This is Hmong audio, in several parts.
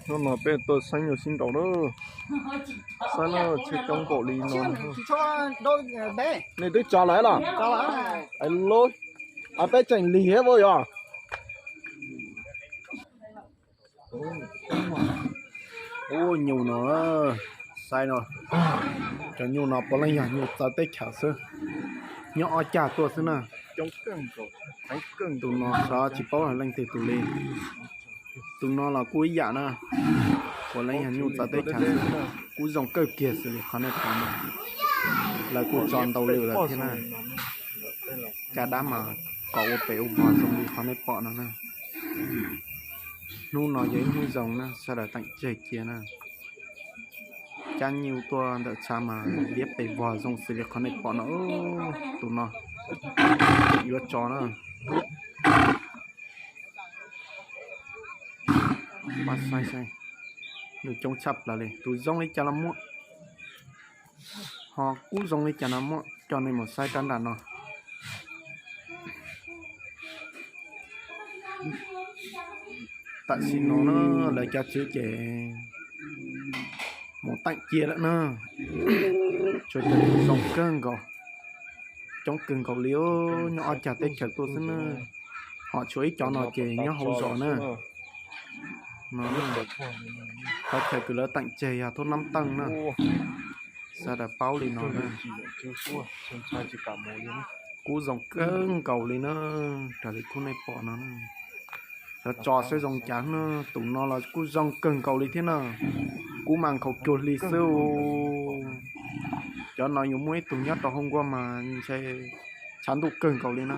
Hnub no peb tuaj saib nyuj sib nraus lawm. Saib na, tsheej coob npaum li no. Nej twb tso lawm los? Ais lub, peb tseem lig thiab puas yog? Ub, nyuj no, saib no, cov nyuj no puav leej yog nyuj txawv teb chaws xwb, nyob ob cag tuaj xwb na. Tus no xyov tsis paub leej twg tus li. Tus no los kuj ib yam na, puav leej yog nyuj txawv teb chaws, kuj zoo kawg kiag xws li qhov nej pom no. Lawv kuj tso ntau lawm thiab na. Caj dab mas kov ua pes ua vog zoo li qhov nej pom no na. Hnub no yog ib hnub zoo na, sawv daws teem tseg cia na. Cab nyuj tuaj ntawm tshav mas liab pes vog zoo xws li qhov nej pom no. Tus no yuav tso na. Pab saib saib, nyuj coob tshaj plaws li, tus zoo li cas los muaj, ho kuj zoo li cas los muaj, coj nej mus saib rab nram no. Tam sim no na, lawv cov tswv ces mus teem cia lawm na. Tshuav cov zoo kawg nkaus, coob kawg nkaus li, nyob ob cag teb chaws tuaj xwb na. Ho tshuav ib cov no ces nyob hauv zos na. No, qhov chaw kws lawv teem tseg yog thoob nab teej na. Sawv daws paub li no na. Kuj zoo kawg nkaus li na, raws li khub nej pom no na. Cov tso saib zoo cas na, tus no los kuj zoo kawg nkaus li thiab na. Kuj mas nkhaus cuag hli xwb. Cov no yuav muaj ib tug nyob rau hauv nkuaj mas ntshe tshav ntuj kawg nkaus li na.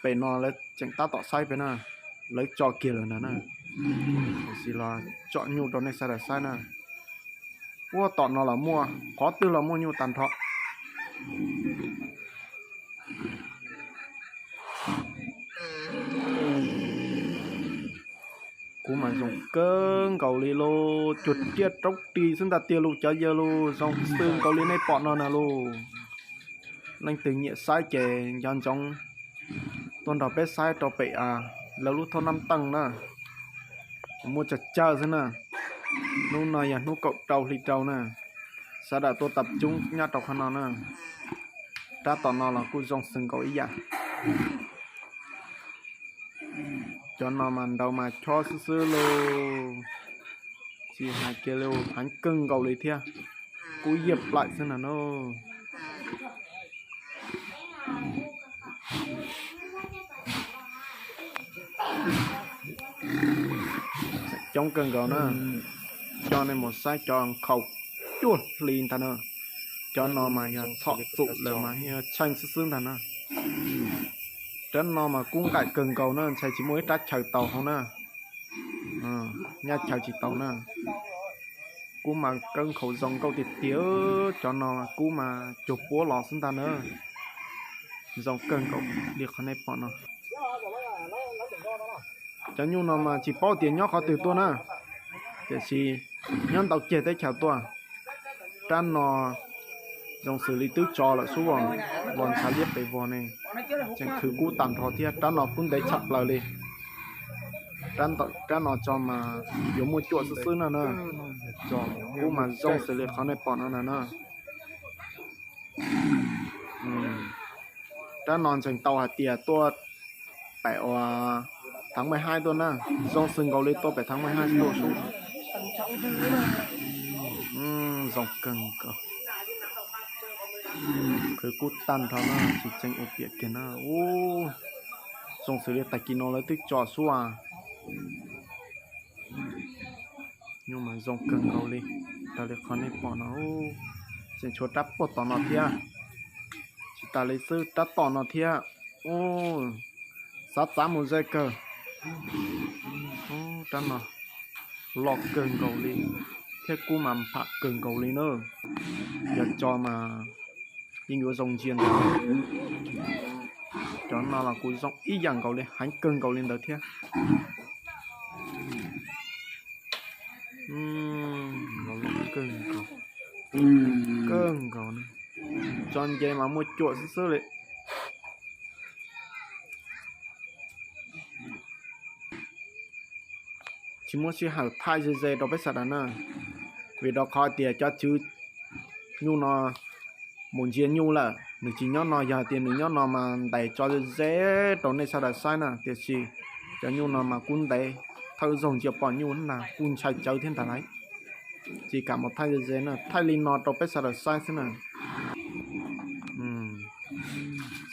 Pem no lawv tseem tab tom saib peb na, lawv tso kiag lawm ntag na. Tam sim los tsom nyuj rau nej sawv daws saib na. Puag tom no los muaj, qhov twg los muaj nyuj tag nrho. Kuj mas zoo kawg nkaus li lauj, cuag riaj roob ris xwb ntag tiag lauj cov yawg lauj, zoo xwb nkaus li nej pom no na lauj. Leej twg nyiam saib ces nco ntsoov tuaj nrog peb saib rau pem lawv lub thoob nab teej na. Muaj tsawg tsawg xwb na. Hnub no yog hnub kaum rau hli rau na. Sawv daws tuaj tab coob nyob rau qhov no na. Rab tom no los kuj zoo xwb nkaus ib yam. Cov no mas nraud mas chob xwb xwb lauj. Tsis hais kiag li, heev kawg nkaus li thiab. Kuj yiaj plaim xwb na no. Coob kawg nkaus na. Coj nej mus saib cov nkhaus cuag hli ntag na. Cov no mas yog txhom txum lawm mas yog tsheej xwb xwb ntag na. Rab no mas kub nqaim kawg nkaus na, ntshai tsis muaj ib rab chaw tau hauv na. Nyab chaw tsis tau na. Kub mas kawb nkhaus zoo nkauj tiag tiag, cov no kub mas cuag puab los xwb ntag na. Zoo kawg nkaus li qhov nej pom no. Cov nyuj no mas tsis paub tias nyob qhov twg tuaj na, tiam sis nyob ntau ceg teb chaws tuaj. Rab no zoo xws li twb tso lawm xub, vos ntshav liab pes vog ne, tseem khwv kub tag nrho thiab. Rab no kub ntev tshaj plaws li. Rab no tso mas yuav muaj cuam xwb xwb no na. Kub mas zoo xws li qhov nej pom no na na. Rab no ntseeg tau hais tias tuaj pem uas Thaj Maj Haib tuaj na, zoo xws nkaus li tuaj pem Thaj Maj Haib tuaj xwb. Zoo kawg nkaus. Khwv kub tag nrho na, tsis tseem ua piam kiag na. Ub, zoo xws li tag kis no lawv twb tso xwb as. Nyuj mas zoo kawg nkaus li, raws li qhov nej pom no. Tseem tshuav rab puag tom no thiab. Tsis tas li xwb, rab tom no thiab. Ub, xav txav mus ze kawg. Rab no loj kawg nkaus li, thiab kub mas pham kawg nkaus li na. Yog tso mas yeej yuav zoo ntsia ntag. Cov no los kuj zoo ib yam nkaus li, heev kawg nkaus li ntawd thiab. Kawg nkaus, kawg nkaus, tso nce mas muaj cuam xwb xwb li. Tsis muaj sij hawm thaij ze ze rau peb sawv daws na, vim rau qhov tias cov tswv nyuj no mus ntsia nyuj lawm, nws tsis nyob no. Yog tias nws nyob no mas ntais tso ze ze rau nej sawv daws saib na, tiam sis cov nyuj no mas kuj ntev, thawj zaug ntsia pom nyuj ntag, kuj ntshai tsawv thiab ntag lauj. Tsis kam mus thaij ze ze na, thaij li no rau peb sawv daws saib xwb na.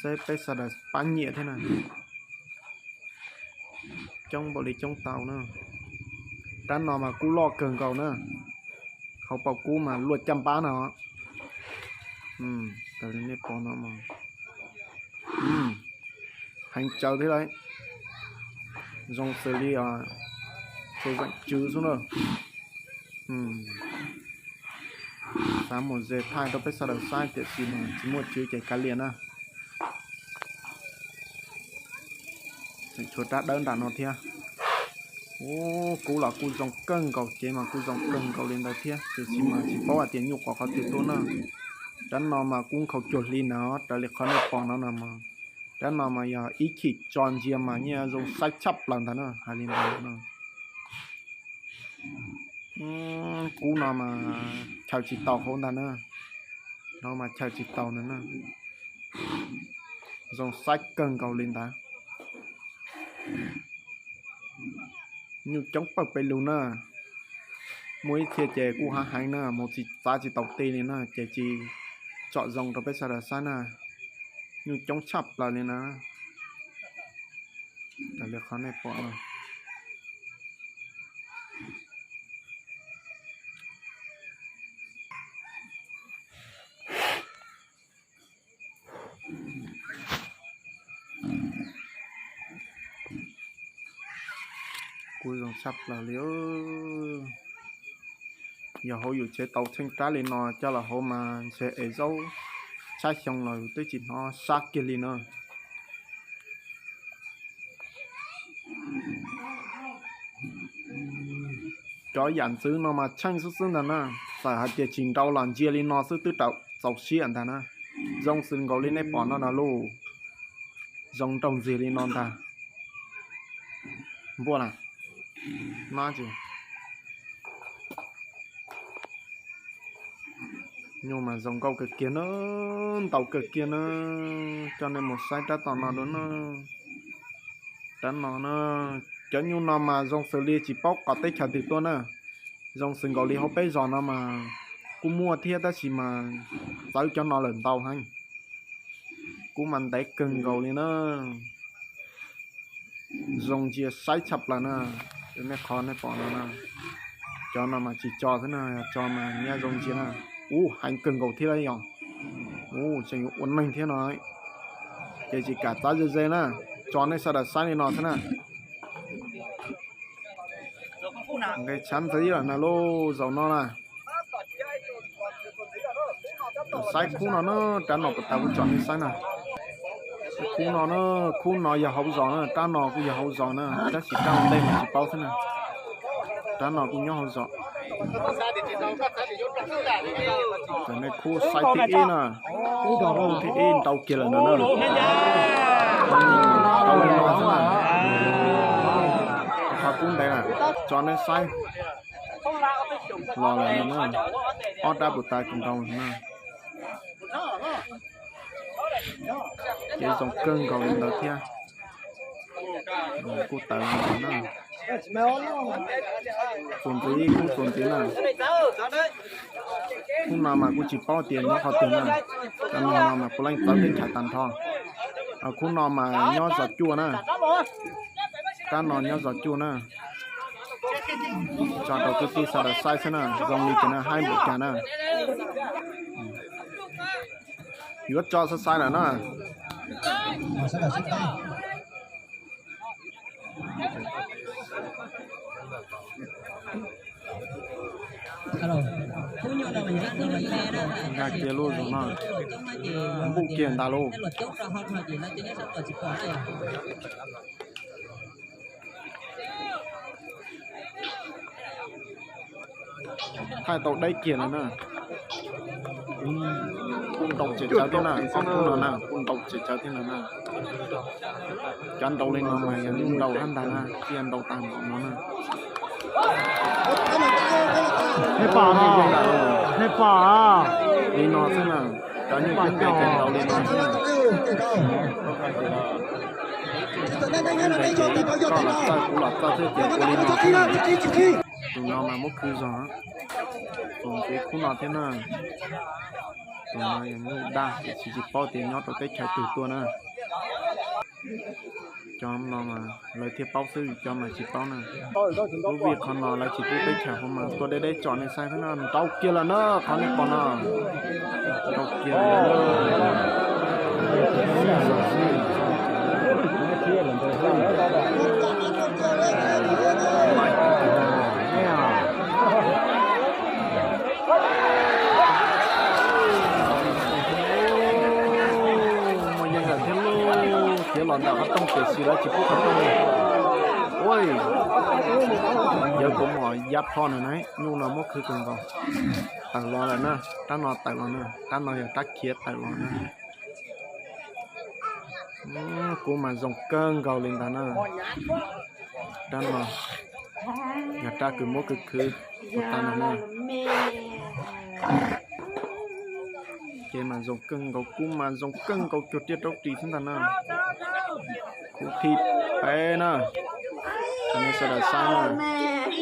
Saib peb sawv daws pab nyiam thiab na. Coob npaum li coob tau na. Rab no mas kub loj kawg nkaus na, hauv paus kub mas luaj caj npab no. Raws li nej pom no, heev tsawv thiab lauj. Zoo xws li txhua zaim tswv xwb na. Xav mus ze thaij rau peb sawv daws saib tiam sis mas tsis muaj tswv ces kav liam na. Tseem tshuav rab dawb nram no thiab. Ub, kub los kuj zoo kawg nkaus, cev mas kuj zoo kawg nkaus li ntawd thiab, tiam sis mas tsis paub hais tias nyuj qos qhov twg tuaj na. Rab no mas kub nkhaus cuag hli na, raws li qhov nej pom no no mas. Rab no mas yog ib chim tso ntsia mas yeej zoo saib tshaj plaws ntag na, hais li ntawd no. Kub no mas chaws tsis taus hauv ntag na. No mas chaws tsis taus ntag na. Zoo saib kawg nkaus li ntawd. Nyuj coob pawg pes lug na. Muaj ib txhia ces kuj hav heev na, mus tsis txav tsis taus ti li na, ces tsis tsom zoo rau peb sawv daws saib na. Nyuj coob tshaj plaws li na. Raws li qhov nej pom no. Kuj zoo tshaj plaws li. Yog hauv yus tsev tau tsheej rab li no coj los hauv mas ntshe es zaub tshaib xyoo los yus twb tsis hnov sab kiag li na. Cov yam ntxwv no mas tsheej xwb xwb ntag na, txawm hais tias tsis nrau los ntsia li no xwb twb tau txaus siab ntag na. Zoo xws nkaus li nej pom no no lauj, zoo nraug ntxiag li no ntag. Npuaj las, nab tsis. Nyuj mas zoo nkauj kawg kiag na, ntau kawg kiag na. Coj nej mus saib rab tom no dua na. Rab no na, cov nyuj no mas zoo xws li tsis paub qhov teb chaws twg tuaj na. Zoo xws nkaus li hauv peb zos no mas kuj muaj thiab tab sis mas txawv cov no lawm ntau heev. Kub mas ntev kawg nkaus li na. Zoo ntsia saib tshaj plaws na. Nej qhov nej pom no na, cov no mas tsis tso xwb na, yog tso mas nyab zoo ntsia na. Ub, heev kawg nkaus thiab lauj yog. Ub, tseem yuav ua neeg thiab no. Ces tsis kam txav ze ze na, tso nej sawv daws saib li no xwb na. Nqe tshav ntxiv lawm na lauj, zaum no na. Saib khub no na, rab no puas tau kuv tso nej saib na. Khub no na, khub no yog hauv zos na, rab no kuj yog hauv zos na, tab sis rab ntej mas tsis paub xwb na. Rab no kuj nyob hauv zos. Cov nej khub saib thib ib na, khub thib ib nrau kiag lawm no na. Nrau li no xwb na. Qhov kub ntev na, tso nej saib. Los lawm no na, ob rab puas tau kuv nrau na. Ces zoo kawg nkaus li ntawd thiab. Kuj tawm los na. Txuas ntxiv, khub txuas ntxiv na. Khub no mas kuj tsis paub tias nyob qhov twg na. Cov no mas puav leej txawv teb chaws tag nrho. Khub no mas nyob zos cuaj na. Rab no nyob zos cuaj na. Tso rau kwv tij sawv daws saib xwb na, zoo li cas na, haib npaum cas na. Yuav tso xav xaiv lawm na. Nkag kiag lub zog no, npuj kiag ntag lauj. Thaij tau deb kiag lawm na. Kuj nrau tsis tsawv thiab na, ob khub no na, kuj nrau tsis tsawv thiab no na. Cov nrau li no mas yog nyuj nrau hab ntag na, thiaj nrau tag npaum no na. Nej pom, nej pom. Li no xwb na, cov nyuj kub nqes ces ntaus li no xwb na. Koj los txawj kuv los txawj thiab ces ua li no xwb na. Tus no mas muab khwv zog, tus nqe kub no thiab na. Tus no yog nyuj daj tiam sis tsis paub tias nyob rau teb chaws twg tuaj na. Cov no mas lawv thiaj paub xwb, cov mas tsis paub na. Lub vij qhov no lawv tsis pub teb chaws hauv mas tuaj deb deb tsom nej saib xwb na, nrau kiag lawm na, qhov nej pom no. Nrau kiag lawm. Muaj yeej lawm thiab lauj, khiav los ntawm qhov rooj tiam sis lawv tsis pub qhov rooj li. Ua, yawg kuv mom ya plho nws na, nyuj no muab khwv kawg nkaus. Tawm los lawm na, rab no tawm los na, rab no yog rab khiav tawm los na. Kub mas zoo kawg nkaus li ntawd na. Rab no yog rab kws muab kws khwv ua tag no na. Ces mas zoo kawg nkaus, kub mas zoo kawg nkaus, cuag riaj raub ris xwb ntag na. Kub thib peb na, nej sawv daws saib na.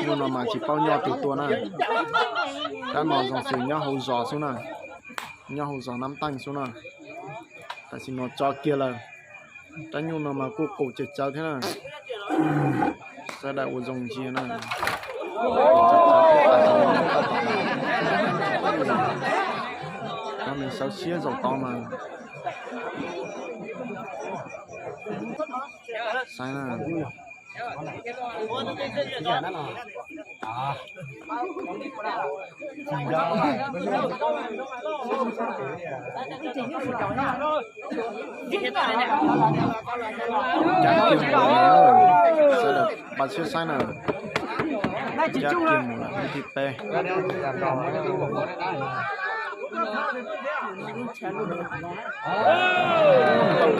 Nyuj no mas tsis paub nyob twg tuaj na. Rab no zoo xws nyob hauv zos xwb na, nyob hauv zos Nab Teej xwb na. Tam sim no tso kiag lawm. Rab nyuj no mas kuj qus tsawv tsawv thiab na. Sawv daws ua zoo ntsia na. Cov neeg sawv siab zaum tod mas saib na. Cab kiag mus, sawv daws npaj siab saib na. Cab kiag mus lawm, thib peb. Tau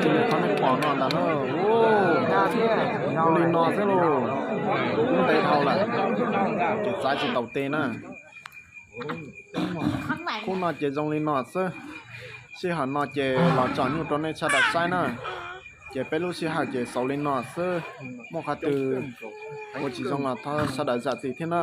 kiag li qhov nej pom no ntag na. Ua li no xwb lauj, kub ntev dhau lawm, ces txav tsis taus tes na. Kub no ces zoo li no xwb. Sij hawm no ces los tsom nyuj rau nej sawv daws saib na. Ces peb lub sij hawm ces xaus li no xwb. Muaj qhov twg ua tsis zoo los thov sawv daws zam txim thiab na.